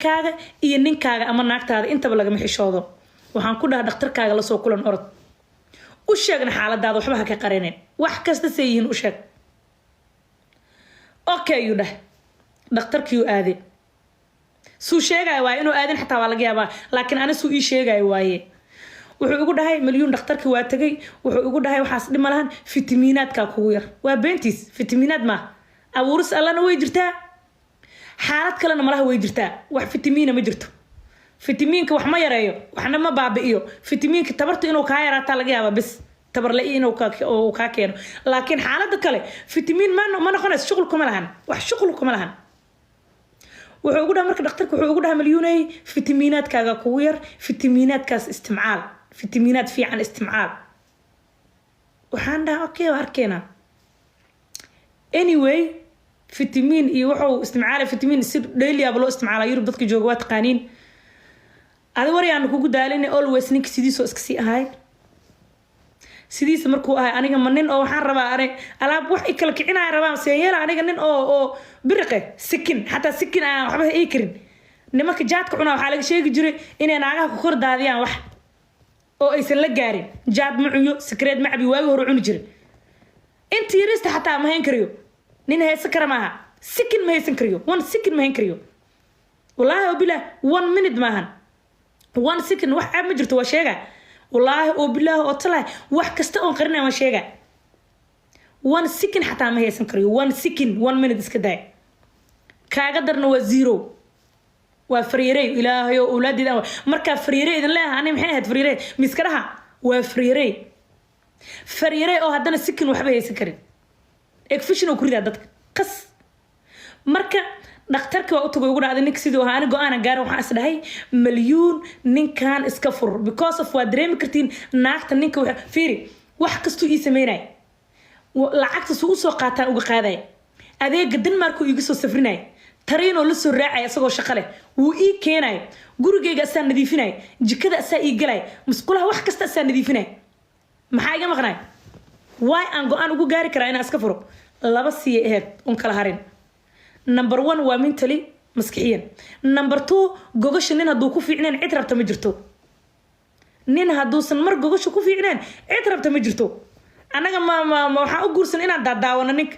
Kaaga iyo ninkaaga ama naagtaada intaba lagama xishoodo. Waxaan ku dhaha, dhakhtarkaaga lasoo kulan, orod u sheegna xaaladaada, waxba ha ka qarinin, wax kasta say yihiin u sheeg. Okay, ayuu dhah. Dhakhtarkiiu aaday. Suu sheegaayo waaye, inuu aadin xataa waa laga yaabaa, laakiin ani suu ii sheegaayo waaye. Wuxuu igu dhahay Malyuun, dhakhtarkii waa tegay, wuxuu igu dhahay waxaas dhib ma lahan, fitamiinaadkaa kugu yar. Waa beentiis, fitamiinaad maaha. Abuuris allana way jirtaa, xaalad kalena malaha way jirtaa. Wax fitamiina ma jirto. Fitamiinka wax ma yareeyo, waxna ma baabi'iyo. Fitamiinka tabarta inuu kaa yaraataa laga yaaba bis, tabar la-i inuu kaa keeno, laakiin xaalada kale fitamiin ma noqonayso. Shuqul kuma lahan, wax shuqul kuma lahan. Wuxuu ugu dhaha marka dhakhtarka, wuxuu ugu dhaha Malyuunay, fitamiinaadkaaga kugu yar, fitamiinaadkaas istimcaal, fitamiinaad fiican istimcaal. Waxaan dhaha, okay, waa arkeynaa. Anyway, fitamiin iyo wuxuu isticmaalay, fitamiin si daily aba loo isticmaalaa. Yurub dadka jooga waa taqaaniin. Adi waryaana kugu daalin, always ninka sidiisoo iska sii ahay, sidiisa markuu ahay. Aniga ma nin oo waxaan rabaa ani alaab wax i kala kicinaya rabaa seenyeela. Aniga nin oo biriqe sikin, xataa sikin aan waxba ii karin. Nimanka jaadka cunaa waxaa laga sheegi jiray inay naagaha ku kor daadiyaan wax oo aysan la gaarin. Jaad ma cunyo, sikreed ma cabi, waagi hore cuni jiray. Inta yarista xataa ma hayn kariyo. Nin haysan kara maaha, sikin ma haysan kariyo, one second ma hayn kariyo. Wallaahi oo bilah, one minute maahan, one second. Wax caab ma jirto, waa sheega. Wallaahi oo bilaahi oo talahi, wax kasta oon qarinaya waan sheega. One second xataa ma haysan kariyo, one second, one minute iska daaya. Kaaga darna waa zero, waa faryarey. Ilaahayo, awlaadeeda markaa faryarey idin leeyaha, ani maxay ahayd faryarey miska dhaha? Waa faryarey, faryarey oo haddana second waxba haysan karin, egfishin oo ku ridaa dadka qas. Marka dhakhtarka waa u tagay, ugu dhacday ninka siduu ahaa. Ani go-aana gaara, waxaan is dhahay, Malyuun, ninkan iska fur, because of waa dareemi kartiin naagta ninka. Fiiri, wax kastuu ii sameynaya, lacagta suu usoo qaataan uga qaadaya, adeega Denmark uu iiga soo safrinaya, tariinoo la soo raacaya isagoo shaqo leh wuu ii keenaya, gurigayga asaa nadiifinaya, jikada asaa ii galaya, musqulaha, wax kasta asaa nadiifinaya. Maxaa iga maqnay? Waay aan go-aan ugu gaari karaa inaan iska furo? Laba siya aheyd un kala harin. Number one waa mentally, maskixiyan. Number two, gogasha nin hadduu ku fiicneen, cid rabta ma jirto. Nin hadduusan mar gogasha ku fiicneen, cid rabta ma jirto. Annaga ma waxaan u guursan inaan daadaawano ninka.